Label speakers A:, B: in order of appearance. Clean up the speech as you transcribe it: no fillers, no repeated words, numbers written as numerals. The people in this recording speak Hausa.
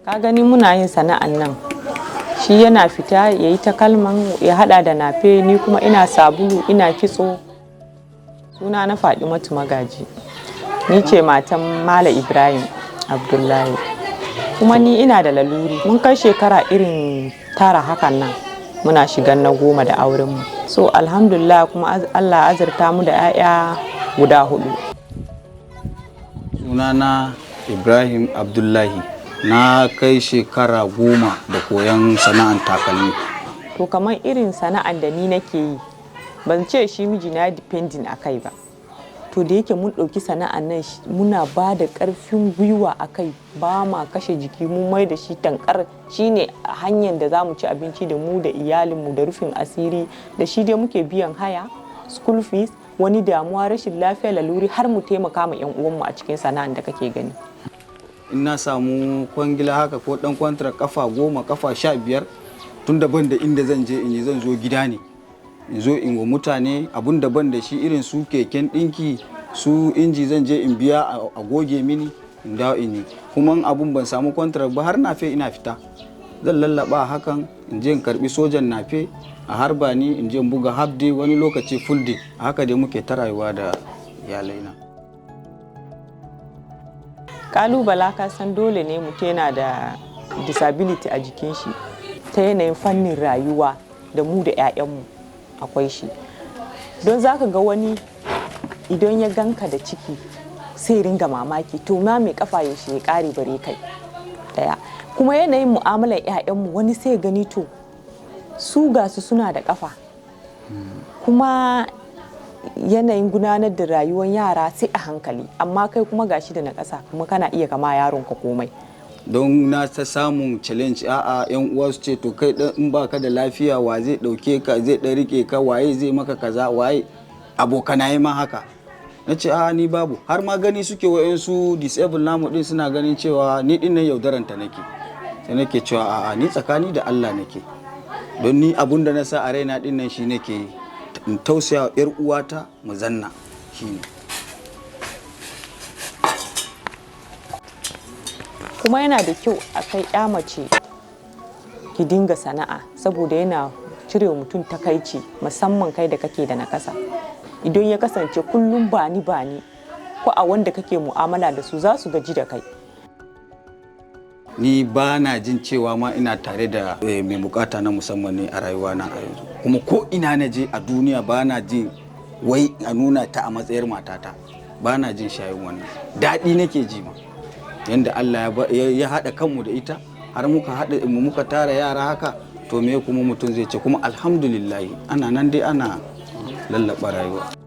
A: Ka gani, muna yin sana'an nan, shi yana fita ya yi takalman, ya hada da nafe, ni kuma ina sabulu, ina kitso. Suna na Fadimatu Magaji, ni ce matan Mala Ibrahim Abdullahi, kuma ni ina da laluri. Mun kai shekara irin 9 hakan nan, muna shigan na 10 da aurenmu. So alhamdulillah, kuma Allah azurta mu da 'ya'ya guda hudu.
B: Sunana Ibrahim Abdullahi, na kai shekara 10 da koyon sana'an takalmi.
A: To, kamar irin sana'an da ni nake yi, ban ce shi mijina depending a kai ba. To, da yake mun ɗauki sana'an nan, muna ba da ƙarfin gwiwa a kai, ba ma kashe jiki, mun mai da shi tankar shine hanyar da za mu ci abinci da mu da iyalinmu da rufin asiri. Da shi dai muke biyan haya, school fees, wani damuwa, rashin lafiya, laluri, har mu taimaka ma 'yan uwanmu a cikin sana'an da kake gani.
B: In na samu kwangila haka ko dan kwantar kafa 10, kafa 15, tun daban da inda zan je in yi, zan zo gida ne in zo in wa mutane abun daban da shi, irin su keken ɗinki, su inji, zan je in biya a goge mini, in dawo in yi. Kuma abun ban samu contract ba, har nafe ina fita, zan lallaba hakan in je in karbi sojan nafe a harba ni, in je in buga half day, wani lokaci full day. Haka dai muke ta rayuwa da iyalaina.
A: Kalubala, ka san dole ne mutum yana da disability a jikin shi, ta yanayin fannin rayuwa da mu da 'ya'yanmu akwai shi. Don za ka ga wani idan ya ganka da ciki sai ringa mamaki, to ma mai kafa yaushe ya kare bare kai daya? Kuma yanayin mu'amalar 'ya'yanmu, wani sai gani, to su ga su suna da kafa, kuma yanayin gudanar da rayuwar yara sai a hankali, amma kai kuma gashi da na ƙasa, kuma kana iya kama yaron ka komai.
B: Don na ta samun challenge, a'a, yan uwa su ce, to kai dan in baka da lafiya, wa zai dauke ka, zai dan rike ka, waye zai maka kaza, waye abokanaye ma haka. Na ce a ni babu. Har ma gani suke wa'yansu disable namu din suna ganin cewa ni din nan yaudaranta nake. Sai nake cewa a'a, ni tsakani da Allah nake, don ni abun da na sa a raina din nan shi nake yi, in tausaya wa 'yar uwata mu zanna shine.
A: Kuma yana da kyau a kai ya mace ki dinga sana'a, saboda yana cire wa mutum takaici, musamman kai da kake da nakasa. Idan ya kasance kullum bani bani, ko a wanda kake mu'amala da su za su gaji da kai.
B: Ni ba na jin cewa ma ina tare da mai bukata na musamman ne a rayuwa na a yanzu. Kuma ko ina na je a duniya, ba na jin wai a nuna ta a matsayar matata, ba na jin shayin wannan. Daɗi nake ji ma yanda Allah ya haɗa kanmu da ita, har muka haɗa muka tara yara haka. To, me kuma mutum zai ce? Kuma alhamdulillah, ana nan dai ana lallaba rayuwa.